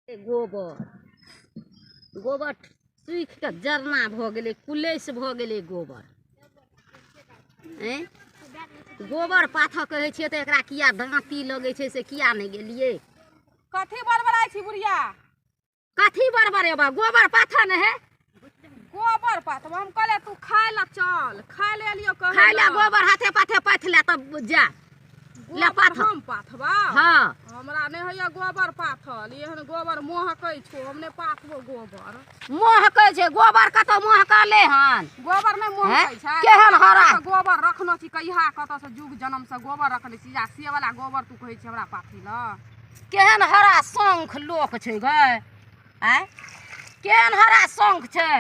गोबर गोबर सूखि कऽ जरना भऽ गेलै, कुलैश भऽ गेलै गोबर। आँय, गोबर पाथऽ कहै छियै तऽ एकरा किया दाँती लगै छै, से किया नहि गेलियै? कथी बड़बड़ाइ छी बुढ़िया? कथी बड़बड़ेबा, गोबर पाथऽ नहि है। गोबर पाथबो? हम कहलियै तू खाय लए चल, खाय लए एलियो कहै खाय लए। गोबर हाथे पाथे पाथि ले तब जा ले। गोबर पाथऽ। हम पाथबा? हँ। हमरा नहि होइया गोबर पाथल, एहन गोबर महकै छौ, हम नहि पाथबो गोबर। महकै छै गोबर? कतौ महकले हन? गोबर नहि महकै छै? केहन हरा गोबर रखनो छी कहिया कतऽ से, जुग जन्म से गोबर रखने छी, आ से वाला गोबर तू कहै छी हमरा पाथी लए? केहन हरा शंख लोक छै गै, आँय, केहन हरा शंख छै।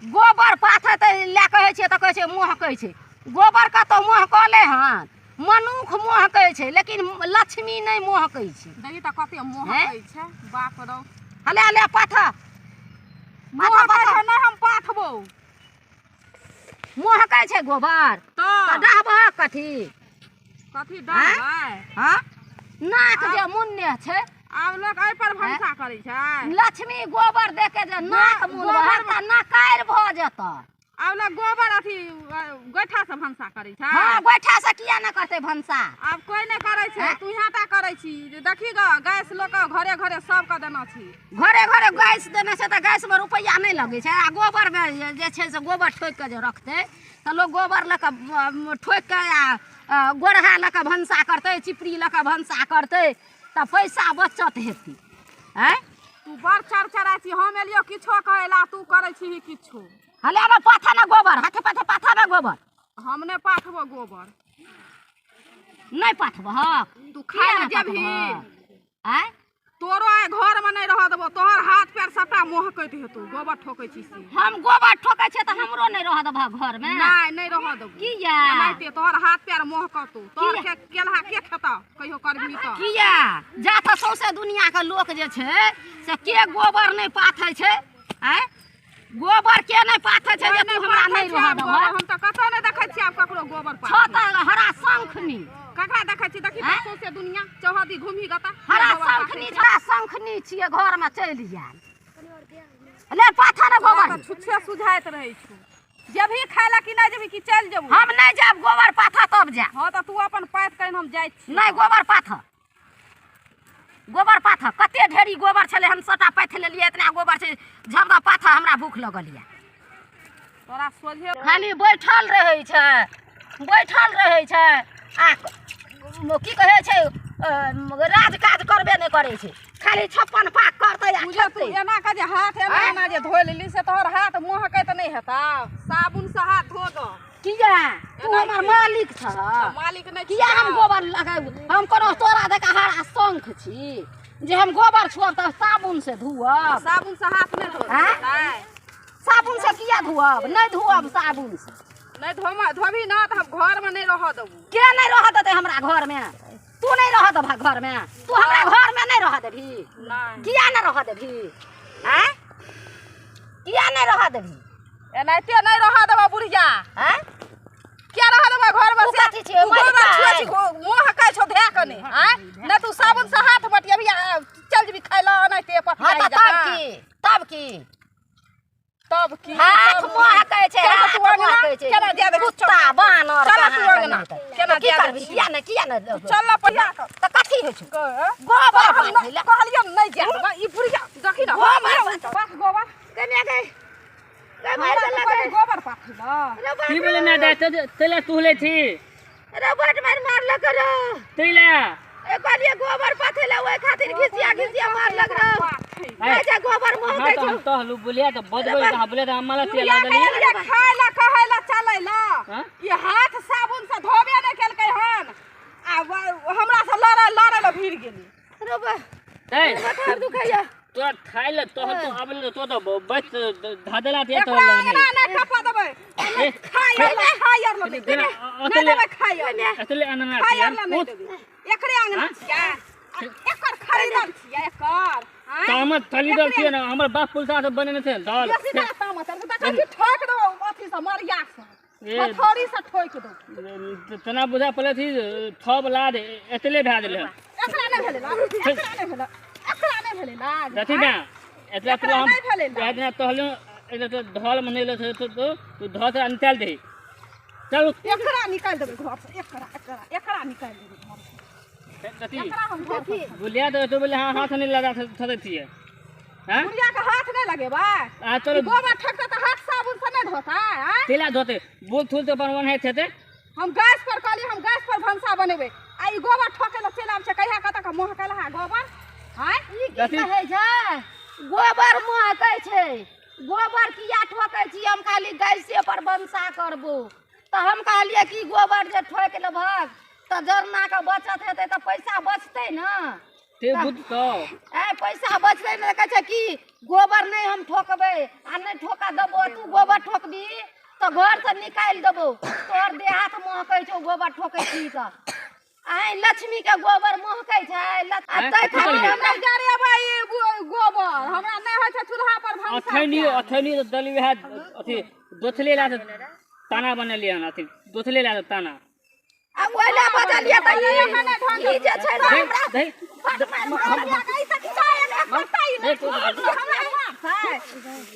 गोबर पाथै तऽ लए कहै छियै तऽ कहै छै महकै छै गोबर। कतौ महकले हन? मनुख महकै छै लेकिन लक्ष्मी नहि महकै छै। देखी तऽ कते महकै छै, बाप रौ। हले हले पाथ पाथ। महकै पाथ। छै? नहि, हम पाथबो। महकै छै गोबर तऽ तऽ डहबहक कथी? कथी डरबै? हँ, नाक जे मुन्ने छै। आब लोक एहि पर भनसा करै छै? लक्ष्मी गोबर देख के जे नाक मुनबह तऽ नकारि भऽ जेतऽ। आब लोक गोबर अथी गोइठा से भनसा करै छै? हँ, गोइठा से किया नहि करतै भनसा? आब कोइ नहि करै छै, तू यहाँ टा करै छी। जे देखी ग, गैस लोक घरे घरे सबके देना छी। घरे घरे गैस देने छै तऽ गैसमे रुपैआ नहि लगै छै, आ गोबरमे जे छै से गोबर ठोकि कऽ जे रखतै तऽ लोक गोबर लऽ कऽ ठोकि कऽ आ गोरहा लऽ कऽ भनसा करतै, चिपरी लऽ कऽ भनसा करतै तऽ पैसा बचत हेतै। आँय, तू बड़ चरचराइ छी। हम एलियो किछो कहै ला, तू करै छी किछो। हले ने पाथा ने गोबर, हाथे पाथे पाथा ने गोबर। हम नहि पाथबो गोबर। नहि पाथबहक? तू खाय किया लए नहि जेबही? पाथबहक? आँय, तोरो आइ घरमे नहि रहऽ देबो, तोहर हाथ पैर सबटा महकैत हेतौ, गोबर ठोकै छी से। हम गोबर ठोकै छियै तऽ हमरो नहि रहऽ देबहक घरमे? नहि, नहि रहऽ देबो। किया? एनाहिते तोहर हाथ पैर महकतौ, तोहर के केलहा के खेतौ कहियो करबही तऽ? किया? जा तऽ सौंसे दुनियाके लोक जे छै से के गोबर नहि पाथै छै? आँय, गोबर के नहि पाथै छै जे तू हमरा नहि रहऽ देबह? हम तऽ कतौ नहि देखै छियै आब ककरो गोबर छौ पाथै। तऽ हरा शंखनी। ककरा देखै छी? देखी तऽ आँय? सौंसे दुनिया चौहदी घुमही गता। हरा गोबर पाथै शंखनी छै। हरा शंखनी छियै, घरमे चलि आयल। ले पाथऽ ने तोरा गोबर। तऽ छुच्छे सुझाइत रहै छौ। जेबही खाय लए कि नहि जेबही, कि चलि जेबू? हम नहि जायब, गोबर पाथऽ तब जायब। हँ, तऽ तू अपन पाथि कनि, हम जाइ छी। नहि, गोबर पाथऽ, गोबर पाथऽ। कते ढेरी गोबर छलै, हम सबटा पाथि लेलियै, इतना गोबर छै। झब पाथऽ, हमरा भूख लगल यऽ। तोरा सोझे खाली बैठल रहै छै, बैठल रहै छै आ की कहै छै, राज काज करबे नहि करै छै, खाली छप्पन पाक करतै आ तू जे तू खेतै। एना के जे हाथ एना आँय? एना जे धोइ लेली से तोहर हाथ महकैत नहि हेतौ? साबुन से हाथ धो दऽ। किया? तू एना हमर की? मालिक छह? मालिक नहि किया हम छियौ। गोबर लगायब? हम कोनो तोरा देख हरा शंख छी जे हम गोबर छुअब तऽ साबुन से धुअब? साबुन से हाथ नहि धो। आँय? साबुन से किया धुअब? नहि धुअब साबुन से। नहि धोमा, धोबही ना तऽ हम घरमे नहि रहऽ देबू। के नहि रहऽ देतै हमरा घरमे? तू नहि रहऽ देबह घरमे? तू हमरा घरमे नहि रहऽ देबही? नहि। किया नहि रहऽ देबही? आँय, किया नहि रहऽ देबही? एनाहिते नहि रहऽ देबऽ बुढ़िया। आँय? किया रहऽ देबऽ घरमे तू से? कथी छियै, तू गोबर मलिकाइन? छुए छी, महकै छौ धए कऽ ने। आँय, नहि तू साबुन से हाथ बटियबही आ चल जेबही खाय लए एनाहिते हँ पपियाही तऽ तब जकाँ। की, तब की? तब की? हाथ तब की? महकै छै। चल हाथ तू अंगना, महकै छै। केना जाय दै छी? कुत्ता बानर चल तू कहाँ अंगना, के नहि। केना तऽ की जाय दै करबही? छी? किया नहि, किया नहि? चल ना पहिया कऽ। तऽ कथी होइ छौ? गोबर गोबर पाथै लए। कहलियै नहि जाय देबै। ई बुढ़िया देखी ने। गोबर पाथ गोबर। गै माय गै, गै मारि हमरा देलक तू गै। गोबर पाथै लए। रे बाप की रे। बोले ना दाय तैला तुहले छी? रे बड मारि मारलक रे। तैला? ए, कहलियै गोबर पाथै लए, ओहि खातिर घिसिया घिसिया मारलक रे। आय, कहै छै गोबर हाँ महकै तऽ छौ। हम तहलू बोलिया तऽ बजबै तऽ हाँ बोलिया तऽ हम माला तेल बुढ़िया लगलियै। कहलियै खाय लए, कहै लए चलै लए। हाँ? ई हाथ साबुन से धोबे नहि केलकै हन आ हमरा से लड़ै लड़ै लए भिड़ गेली। रे बा, तै माथा दुखाइया। तोरा खाय ले तोहर तो आबे ले तो तऽ बस धादेला ते एकरा तोहर अंगना लगनी नहि टपऽ देबै। ए, खाय आर लए, खाय आर लए देबै। देना, नहि अतले देबै खाय आर लए। अतले अनना खाय छियै आर लए नहि उठ। देबै। एकरे अंगना हाँ? छियै आ एकर खरीदल छियै एकर? आँय? तामत खरीदल छियै ने, हमर बाप पुलसा से बनेने छै दाल। बेसी तारा तामत चढ़तौ, देखै छी ठोकि देबौ अथी से, मरिया से। ए, हथौड़ी से ठोकि देबौ। तेना बुझा पड़ै छी थब लाद एतले भए गेलै। एकरा नहि भेलै, एकरा नहि भेलै, एकरा नहि। भेलै लाज? देखी ना एतला तू एकरा हम नहि भेलै लाज। एतना तहलो एतला तो धल में नहीं लो तो तो तू धल से निकाल दे। चल उठ। एकरा निकालि देबै घर से, एकरा एकरा एकरा निकालि देबै घर से। देखी एकरा हम घर से बोलिया तो तो बोले हां हाथ नहीं लगा सकती थी। हां बुढ़िया के हाथ नहि लगेबै? आ चलो ई गोबर ठकतै तऽ हाथ साबुन से नहि धोतै? आँय? तेला धोते बोल थूल तो बनवन है थे। हम गैस पर कहलियै हम गैस पर भनसा बनेबै आ ई गोबर ठोकै लए चलि आबै छै। कहिया कतऽ के महकल है गोबर? आँय? ई की देखी। कहै छै? गोबर महकै छै? गोबर किया ठोकै छी? हम खाली गैसे पर भनसा करबो। तऽ हम कहलियै कि गोबर जे ठोकि लेबहक तऽ जरनाके बचत हेतै, तऽ पैसा बचतै ने। ते बुझ तो ए पैसा बचतै ने। कहै छै कि गोबर नहि हम ठोकबै आ नहि ठोका देबो। तू गोबर ठोकबी तऽ घरसँ निकालि देबो। तोहर देह हाथ महकै छौ गोबर ठोकै छी तऽ। आइ लक्ष्मीके गोबर महकै छै? आ आँय, ताहि कथी खातिर कहलियै? हमरा नहि जरेबै ई गोबर, हमरा नहि होइ छै चूल्हा पर भनसा अथैनी कयल। अथैनी तो दली वह अथी दोथले ला ताना बनेलियै हन अथी दोथले ला ताना। आ ओहि लए बजलियै तऽ ई जे छै ने दही हमरा दही बड मारि बुढ़िया के ई तऽ खिचाय एने करतै ई नहि, हमरा मारतै।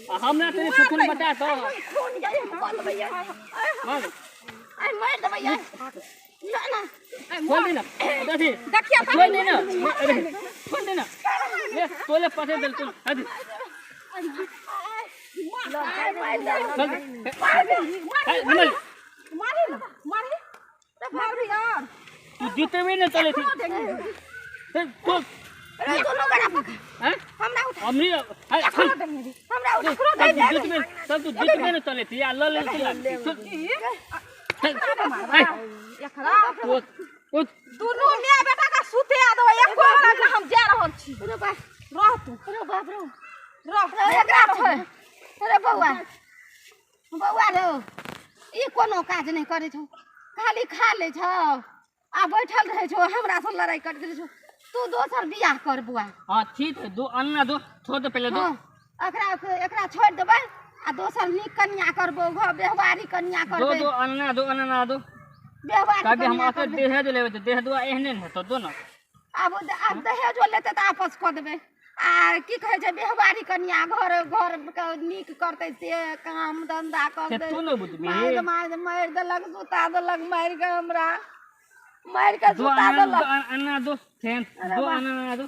आ हमरा तनी सुखन बता तो। खून जाइ हम कऽ देबै यै। मार आइ मारि देबै यै। ना ना खोल दे ना देखी। देखिए खोल दे ना, अरे खोल दे ना, ले तोले पसे दल तू अरे आइ मारि देबै। खोल दे। ए, निमल मारी ने, मारी मारी यार। तू जीतेबे ने चले थी ते तो अरे दुनू गोरा पकड़। हैं हमरा उठा। हमनी ए, खोल। हमरा उठा। तब तू जीतबे, तब तू जीतबे ने चले थी आ ल ले चल। ए, एकरा तू उठ। दुनू माय बेटा के सुते देबै एको मिनट। हम जा रहल छी। अरे बाप रह तू। अरे बाप रे। रह। अरे एकरा छै। अरे बौआ बौआ रो, ई कोनो काज नहि करै छौ, खाली खा लै छौ आ बैठल रहै छौ, हमरा से लड़ाइ करैत रहै छौ। तू दोसर बियाह कर बौआ। हां ठीक है, दो अन्ना दो छोड़ दे पहले दो। हँ, एकरा एकरा छोड़ि देबै आ दोसर नीक कनिया करबो, घर व्यवहारी कनिया दो करबै। दो अन्ना दो, अन्ना दो। व्यवहारी कभी हम कनिया अके करबै। देह दे लेबे त देह दुआ एहने ने हेतौ दो ना। आब आब दहेजो लेतै तऽ आपस कऽ देबै। आ की कहै छै व्यवहारी कनिया घर घर के नीक करतै से काम धंधा से करतै। तू न बुझबी। मारि मारि मारि देलक, सुता देलक मारि कऽ, हमरा मारि कऽ दो सुता अन्ना देलक। दो, अन्ना दो फेन अरे दो वाह। अन्ना दो।